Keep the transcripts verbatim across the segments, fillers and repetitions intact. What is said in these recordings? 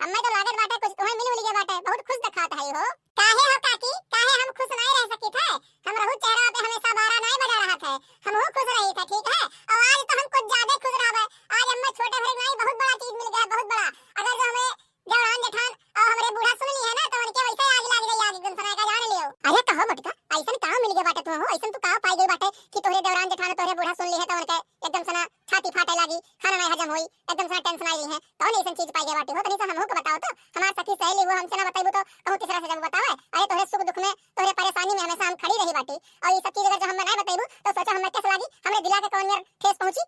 हमें तो लागत बाटे कुछ तुम्हें मिल उल गया बाटे, बहुत खुश दिखात है हो। काहे हो काकी, काहे हम खुश नाहीं रह सकित है? हमरहू चेहरा पे हमेशा बारह नाहीं बजा रहत है, हमहू खुश रहित है, ठीक है? और आज तो हम कुछ ज्यादा खुश रहबे। आज हमें छोटे भरे नाहीं, बहुत बड़ा चीज मिल गया है, बहुत बड़ा। अगर जो हमें देवरान जेठान और हमरे बूढ़ा सुन ली है ना, तो उनके वैसे आग लाग जाई, आग एकदम सना का जान लियो। अरे कहो मोटका, ऐसन का मिल गया बाटे तुहू, ऐसन तू का पाई गई बाटे कि तोहरे देवरान जेठान तोहरे बूढ़ा सुन ली है तो उनके एकदम सना छाती फाटे लागी, खाना नाहीं हजम होई, एकदम सना tension आई है। कौन ऐसन चीज पाई गए बाटे हो, तनी सा हमहू के बताओ तो। हमार सखी सहेली हो, हमसे ना बताइबू तो कहूँ तीसरा से जब बतावे। अरे तोहरे सुख दुख में, तोहरे परेशानी में हमेशा हम खड़ी रही बाटी। और ये सब चीज अगर जो हमें नाहीं बताइबू तो सोचा हमें कैसे लागी, हमरे दिला के कौन मेर ठेस पहुँची।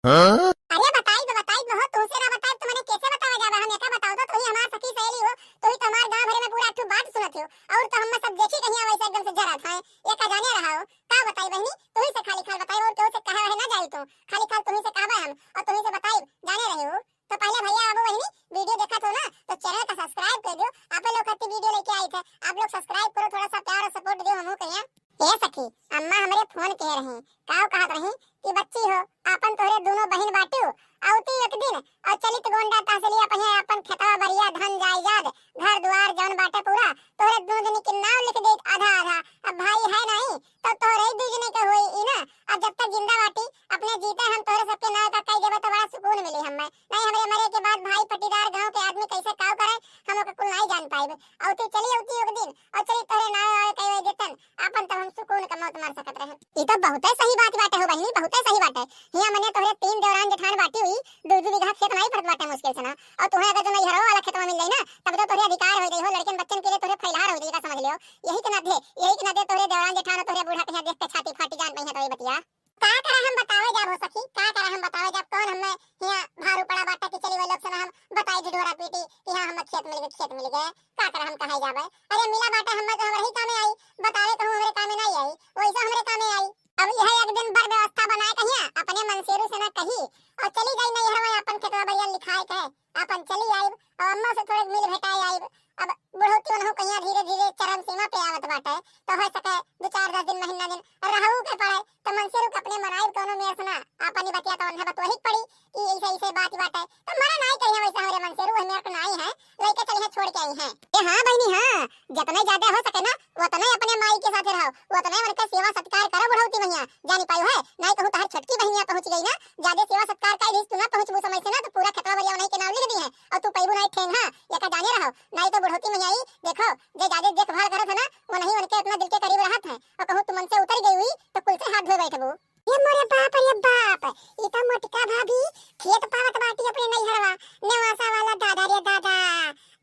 हाँ? अरे बताई तो, बताई तो हो, तुमसे ना बताई तो मैंने कैसे बतावे जावे? हम एका बताओ तो, तू ही हमार सखी सहेली हो, तू ही तो हमार गाँव भरे में पूरा अठू बात सुनत हो। और तो हम सब देखी कहीं वैसे एकदम से जरा था, एका जाने रहा हो। का बताई बहनी, तू ही से खाली खाल बताई, और केहू से कहे रहे ना जाई तू, खाली खाल तू ही से कहबे हम, और तू ही से बताई, जाने रहे हो। तो पहले भैया बाबू बहनी video देखत हो ना, तो channel का subscribe कर दियो। आप लोग खातिर video लेके आई थे, आप लोग subscribe करो, थोड़ा सा प्यार और support दियो हमहू के यहाँ। ए सखी, अम्मा हमरे फोन कहे रही, का कहत रही कि बच्ची हो, आपन तोहरे दोनों बहिन बाटियो, औती एक दिन और चलित गोंडा तहसीलिया पहिया आपन खेतवा बरिया धन जायदाद घर दुआर जौन बाटे पूरा तोहरे दोनों जनी के नाम लिख दे आधा आधा। अब भाई है नहीं तो तोहरे ही दू जने के होई ई ना। अब जब तक जिंदा बाटी अपने जीते हम तोहरे सबके नाम का कह देबे तो बड़ा सुकून मिली हमें। नहीं हमरे मरे के बाद भाई पट्टीदार गांव के आदमी कैसे काव करे हम ओके कुल नहीं जान पाइबे। औती चली औती एक दिन और चली तोहरे नाम आवे कहे देतन आपन तो हम सुकून का मौत मर सकत रहे। ई तो बहुते सही बात बाटे हो बहिनी, बहुते सही बाटे। हिया मने तोहरे तीन देवरान जेठान बाटी हुई, दू दू बीघा खेत नाहीं पड़त बाटे मुश्किल से ना। और तुहे अगर जो नैहरो वाला खेतवा मिल जाई ना, तब तो तोहरे अधिकार हो जाई हो, लड़कन बच्चन के लिए तोहरे फैलार हो जाई, का समझ लियो। यही के नाते, यही के नाते तोहरे देवरान जेठान और तोहरे बूढ़ा कहिया देख के छाती फाटी जान पइहे तो ये बतिया। का करा हम बतावे जाब हो सखी, का करा हम बतावे जाब, कौन हमें हिया भारू पड़ा बाटे कि चली वही लोग से ना हम बताई ढिढोरा पीटी कि हाँ हमें खेत मिल गए, खेत मिल गए। का करा हम कहाई जाबे? अरे मिला बाटे हमें तो हमरे ही कामे आई, बतावे कहूँ हमरे कामे नहीं आई, वैसे हमरे कामे आई। अब यह एक दिन बर व्यवस्था बनाए कहिया अपने मनसेरू से ना कही और चली जाई नैहरवा अपन खेतवा बरिया लिखाए के अपन चली आइब और अम्मा से थोड़े मिल भेटाए आइब। अब बुढ़ौती उनहु कहिया धीरे धीरे चरम सीमा पे आवत बाटे, तो हो सके दो चार दस दिन महीना दिन रहू के पड़े, तो मनसेरू के अपने मनाइब कौनो मेर से ना, अपनी बतिया तो उन्हें बतवही के पड़ी कि ऐसे ऐसे बात बाटे, तो मना नाई कहिया वैसे हमरे मनसेरू वही मेर के नाई है, लइके चली है छोड़ के आई है। ए हाँ बहिनी हाँ, जितने ज्यादा हो सके ना उतने अपने माई के साथे रहो, उतने उनके सेवा सत्कार करो बुढ़ौती भैया, जानी पायो है, नाई कहूँ तहर छोटकी बहिनिया पहुँच गई ना, ज्यादा सेवा सत्कार कर दी तू ना पहुँचबू समय से ना तो पूरा खेतवा बरिया उन्हीं के नाम लिख दी है और तू पैबू नाई ठेंग। हाँ, एका जाने रहो, नाई तो बुढ़ौती भैया ही देखो जे ज्यादा देखभाल करत है ना वो नहीं उनके इतना दिल के करीब रहत है और कहूँ तू मन से उतर गई हुई तो कुल से हाथ धोए बैठबू। ये मोरे बाप रे बाप, ई तो मोटका भाभी खेत पावत बाटी अपने नैहरवा, नेवासा वाला दादा रे दादा।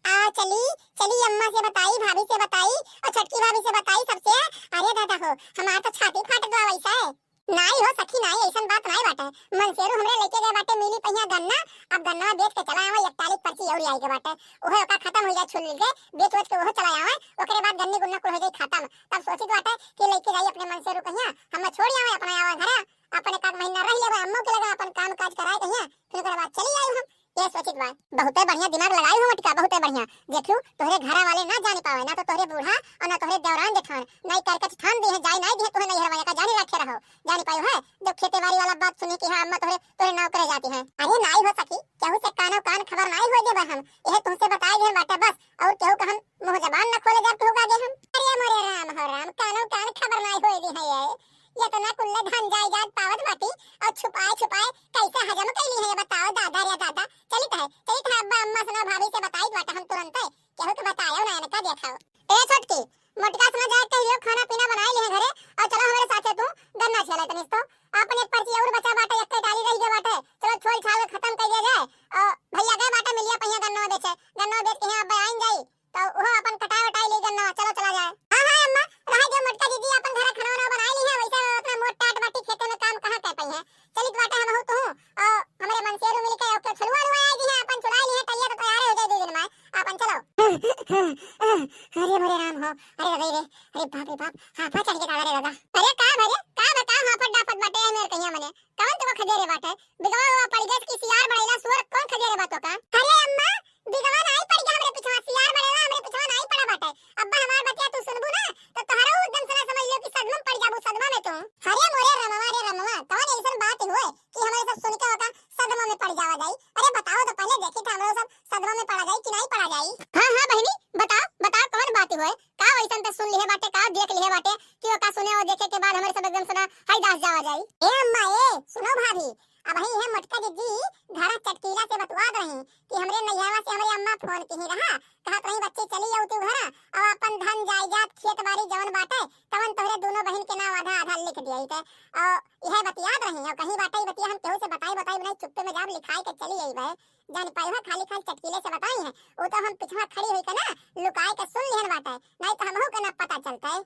आ चली, चली अम्मा से बताई, भाभी से बताई और छोटकी भाभी से बताई सबसे। अरे दादा हो, हमार तो छाती फाट गवा वैसा है। नाई हो सखी नाई, ऐसन बात नाई बाटे। मनसेरू हमरे लेके गए बाटे मिली पहिया गन्ना, अब गन्ना बेच के चला आवे, एक टाली पर्ची और आई के बाटे, ओहे ओका खत्म हो जाए छुल के, बेच बेच के ओहो चला आवे, ओकरे बाद गन्नी गुन्ना कुल हो जाए खत्म। तब सोचित बाटे कि लेके जाई अपने मनसेरू कहिया, हम छोड़ आवे अपना आवा घरा, अपन एक आध महीना रह लेबे, अम्मो के लगा अपन काम काज कराए कहिया, फिर ओकरे बाद चली आई हम। ये सोचित बा। बहुते बढ़िया दिमाग लगाई हो मटका, बहुते बढ़िया। देख लू, तोहरे घरा वाले ना जाने पावे, ना तो तोहरे बूढ़ा और ना तोहरे देवरान जेठान, नाई करकट ठान दी है, जाई नाई दी है तोहरे नैहरवा, एका जानी रखे रहो। जानी पाई है, जब खेते बाड़ी वाला बात सुनी कि हाँ अम्मा तोहरे, तोहरे नाव करे जाती है। अरे नाई हो सखी, केहू से कानो कान खबर नाई हो देबे हम, यह तुमसे बताए गए बाटे बस, और केहू का हम मुंह जबान न खोले जब केहू का आगे हम। अरे मोरे राम हो राम, कानो कान खबर नाई होए दी है ये। ये तो ना कुल्ले धन जायदाद पावत बाटी और छुपाए छुपाए कैसे हजम कैली है ये बताओ दादा रे दादा। चलित है, चलित है अब्बा अम्मा से ना भाभी से बताई बाटे हम तुरंत है। केहू के बतायो ना इनका देखाओ। ए छोटकी, मोटका से ना जाए कहियो खाना पीना बनाए लिहे घरे और चलो हमारे साथे तू गन्ना छिया ले तनिस तो। आपन एक पर्ची और बचा बाटे, एक टाली रह गया बाटे, चलो छोल छाल के खत्म कर दिया जाए। और भैया गए बाटे मिलिया पहिया गन्ना बेचे, गन्ना बेच के यहाँ अब्बा आइन जाई। तो वो अपन कटाई वटाई ले गन्ना, चलो चला जाए। हाँ, हाँ, अम्मा, रहा जो मोटका दीदी अपन घरे खाना वाना बनाई ली है, वैसे अपना मोट टाट बाटी खेते में काम कहाँ कर पाई है। चलित बाटे हम हूँ तू, और हमरे मनसेरू मिल के ओके छुलवा लुआ आई दी है, अपन चुराई ली है, टलिया तो तैयार हो जाए दो दिन में, अपन चलो। अरे मोरे राम हो, अरे रे रे, अरे बाप रे बाप, हाँ, हाँ, चढ़ के दादा रे दादा। अरे का भरे, का बता, हाँ, फट डाफट बाटे है मेरे कहिया मने। कौन तुमको खदेरे बाटे? बिगवा हुआ पड़ गया कि सियार बड़ैला सुअर कौन खदेरे बातों का? अरे अम्मा, बिगवा नाई पड़ गया हमरे पिछवा, सियार बड़ैला हमरे पिछवा नाई पड़ा बाटे। अब्बा हमार बतिया तू सुनबू ना, तो तोहरा एकदम से ना समझ लियो कि सदमा में पड़ जाबू, सदमा में तू। अरे मोरे रमवा रे रमवा, कौन ऐसन बात हुए कि हमारे सब सुन के होता सदमा में पड़ जावा जाई? अरे बताओ तो पहले देखी था हम लोग सब सदमा में पड़ा जाई कि नाई पड़ा जाई। हाँ, हाँ बहिनी, बताओ, बताओ कवन बात होए? का वैसन त सुन लिहे बाटे, का देख लिहे बाटे कि ओका सुने और देखे के बाद हमरे सब एकदम से ना हई दास जावा जाई। ए अम्मा, ए, सुनो भाभी, अबहीं है मोटका जिज्जी घरा चटकीला से बतुआत रही कि हमरे नैहरवा से हमरे अम्मा फोन किही रहा, कहत रही बच्ची चली जाऊ तू घरा, अब अपन धन जायदाद खेत बाड़ी जवन बाटे तवन तोहरे दोनों बहिन के नाम आधा आधा लिख दिया थे। और यह बतियात रही और कहीं बाटे ई बतिया हम केहू से बताई बताई नहीं, चुप्पे में जाब लिखाई के चली आई बे। जान पाई है खाली खाली चटकीले से बताई है, वो तो हम पिछवा खड़ी हुई के ना लुकाई के सुन लिहन बाटे, नहीं तो हमहू के ना पता चलते।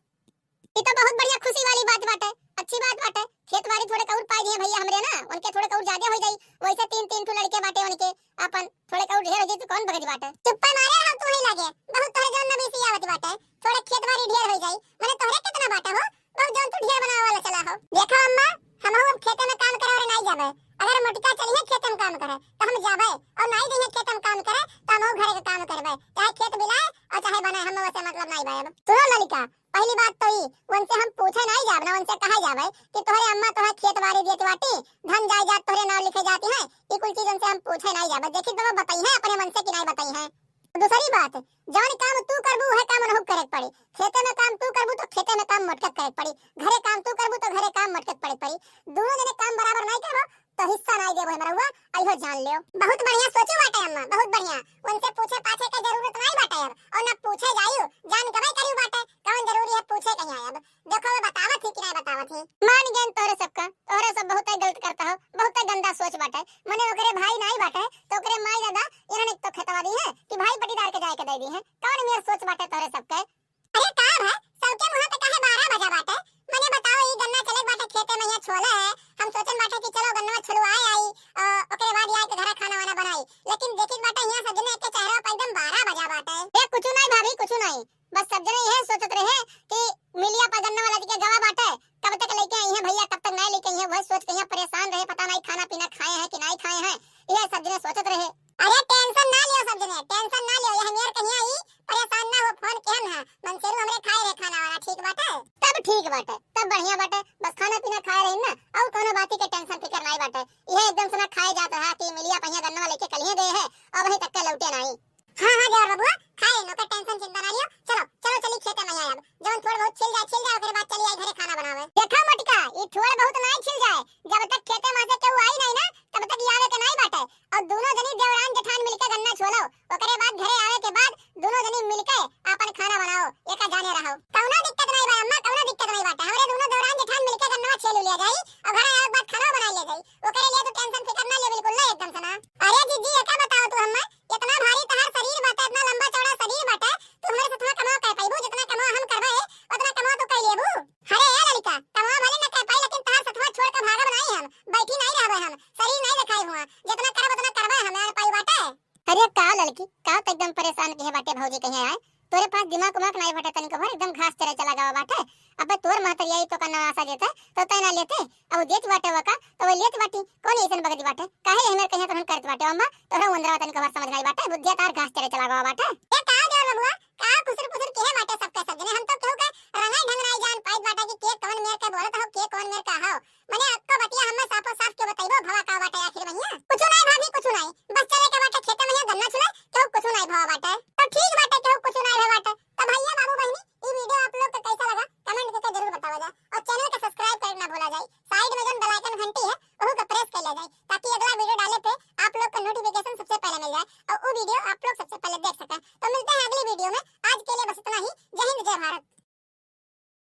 ई तो बहुत बढ़िया खुशी वाली बात बाटे, अच्छी बात बाटे। खेत बाड़ी थोड़े कउर पाई दिए भैया हमरे ना, उनके थोड़े कउर ज्यादा हो जाई। वैसे तीन तीन ठो लड़के बाटे उनके, अपन थोड़े कउर ढेर हो जाई तो कौन भगत बाटे? चुप्पे मारे रहो तू ही लगे, बहुत तोहरे जौन नबीसी आवत बाटे, थोड़े खेत बाड़ी ढेर हो जाई, मने तोहरे कितना बाटे हो, बहुत जौन तू ढेर बनावे वाला चला हो। देखो अम्मा, हमहू अब खेते में काम करे और नहीं जाबे, अगर मोटका चली है खेते में काम करे तो हम जाबे, और नहीं देंगे खेते में काम करे तो हमहू घरे के काम करबे, चाहे खेत बिलाए और चाहे बनाए, हम वैसे मतलब नहीं बाए। अब सुनो ललिका, पहली बात तो ई, उनसे हम पूछे नहीं जाब ना, उनसे कहा जाबे कि तोहरे अम्मा तोहरा खेत बाड़ी देत बाटी, धन जायदाद तोहरे नाम लिखे जाती है, ई कुल चीज उनसे हम पूछे नहीं जाबे। देखी तो वो बताई है अपने मन से कि नहीं बताई है। दूसरी बात, जौन काम तू करबू उहे काम उनहू करे के पड़ी। खेते में काम तू करबू तो खेते में काम मोटके करे के पड़ी, घरे काम तू करबू तो घरे काम मोटके करे के पड़ी। दोनों जने काम बराबर नहीं करबो तो हिस्सा नहीं देबो हमरा हुआ, अइहो जान लियो। बहुत बढ़िया सोचो बाटे अम्मा, बहुत बढ़िया। उनसे पूछे पाछे के जरूरत नहीं बाटे अब, और ना पूछे जाइयो, जान गवे करियो बाटे, कौन जरूरी है पूछे कहीं आए अब। देखो वो बतावत ही कि नहीं बतावत ही। मान गए तोहरे सबका, तोहरे सब बहुत गलत करता हो, बहुत गंदा सोच बाटे। मने ओकरे भाई नहीं बाटे तो ओकरे माई दादा इन्होंने तो खेतवा दी है कि भाई पटीदार के जाए के दे दी है। कौन मेर सोच बाटे तोहरे सबके? अरे का भाई, सबके मुंह पे काहे बारह बजा बाटे? मने बताओ, ई गन्ना चले बाटे खेते में, यहाँ छोले है, हम सोचन बाटे कि चलो गन्ना छुलवाए आई, अ, ओकरे बाद यहाँ के घरा खाना वाना बनाई, लेकिन देखित बाटे यहाँ सजने के चेहरा पे एकदम बारह बजा बाटे। ए, कुछ नहीं भाभी, कुछ नहीं, बस सब जने यह सोचत रहे कि मिलिया पर गन्ना वाला जी के गवा बाटे, कब तक लेके आई है भैया, कब तक नहीं लेके आई है, वह सोच के यहाँ परेशान रहे, पता नहीं खाना पीना खाए हैं कि नहीं खाए हैं, यह सब जने सोचत रहे। अरे टेंशन ना लियो सब जने, टेंशन ना लियो, यह मेर कहीं आई, परेशान ना हो, फोन केहन है, मनसेरू हमरे खाए रहे खाना वाना, ठीक बाटे? तब ठीक बाटे, तब बढ़िया बाटे, बस खाना पीना खाए रही ना, और कोनो बात के टेंशन फिकर नहीं बाटे। यह एकदम से ना खाए जात रहा कि मिलिया पहिया गन्ना लेके कलिए गए है, अब वहीं तक के लौटे नहीं। हाँ, हाँ, देवर बबुआ, खाए लो, ओकर टेंशन चिंता ना लियो। चलो, चलो, चली खेते में आए अब। जवन थोड़ बहुत छिल जाए, छिल जाए, ओकरे बाद चली आई घरे खाना बनावे। देखा मोटका, ई थोड़ बहुत नाई छिल जाए, जब तक खेते में से केहू आई नहीं ना, तब तक ई आवे के नाई बाटे। और दोनों जनी देवरान जेठान मिलके गन्ना छोलो, ओकरे बाद घरे आवे के बाद दोनों जनी मिलके आपन खाना बनाओ, एका जाने रहो। कौनो दिक्कत नहीं बा अम्मा, कौनो दिक्कत नहीं बाटे। हमरे दोनों देवरान जेठान मिलके गन्ना छील लिया जाई और घरे आवे के बाद खाना बना लिया जाई। ओकरे लिए तू टेंशन फिकर ना ले, बिल्कुल ना, एकदम से ना। अरे जीजी, एका बताओ तू हम्मा, इतना भारी तहार शरीर बाटे, इतना लंबा चौड़ा शरीर बाटे, तू हमरे सथवा कमाओ कर पाइबू, जितना कमाओ हम करबे, उतना कमाओ तू कर लेबू। अरे ए ललिका, कमाओ भले न कर पाई, लेकिन तहार सथवा छोड़ के भागब नहीं हम, बैठी नहीं रहबे हम, शरीर नहीं दिखाई हुआ, जितना करब उतना करबे हम, यार पाई बाटे। अरे का ललकी, का तो एकदम परेशान के है बाटे भौजी कहीं आए, तोरे पास दिमाग उमाग नहीं बाटे तनिको भर, एकदम घास चरे चला गवा बाटे। अबे तोर महतरिया ई तो का नवासा देते, तो तय ना लेते, अब देत बाटे वका, तो वो लेत बाटी, कौन ऐसन बगदी बाटे, काहे हमें कहीं तो करत बाटे, अम्मा, तोहरा उंदरा तनिको भर समझ नहीं बाटे, बुद्धिया तार घास चरे चला गवा बाटे।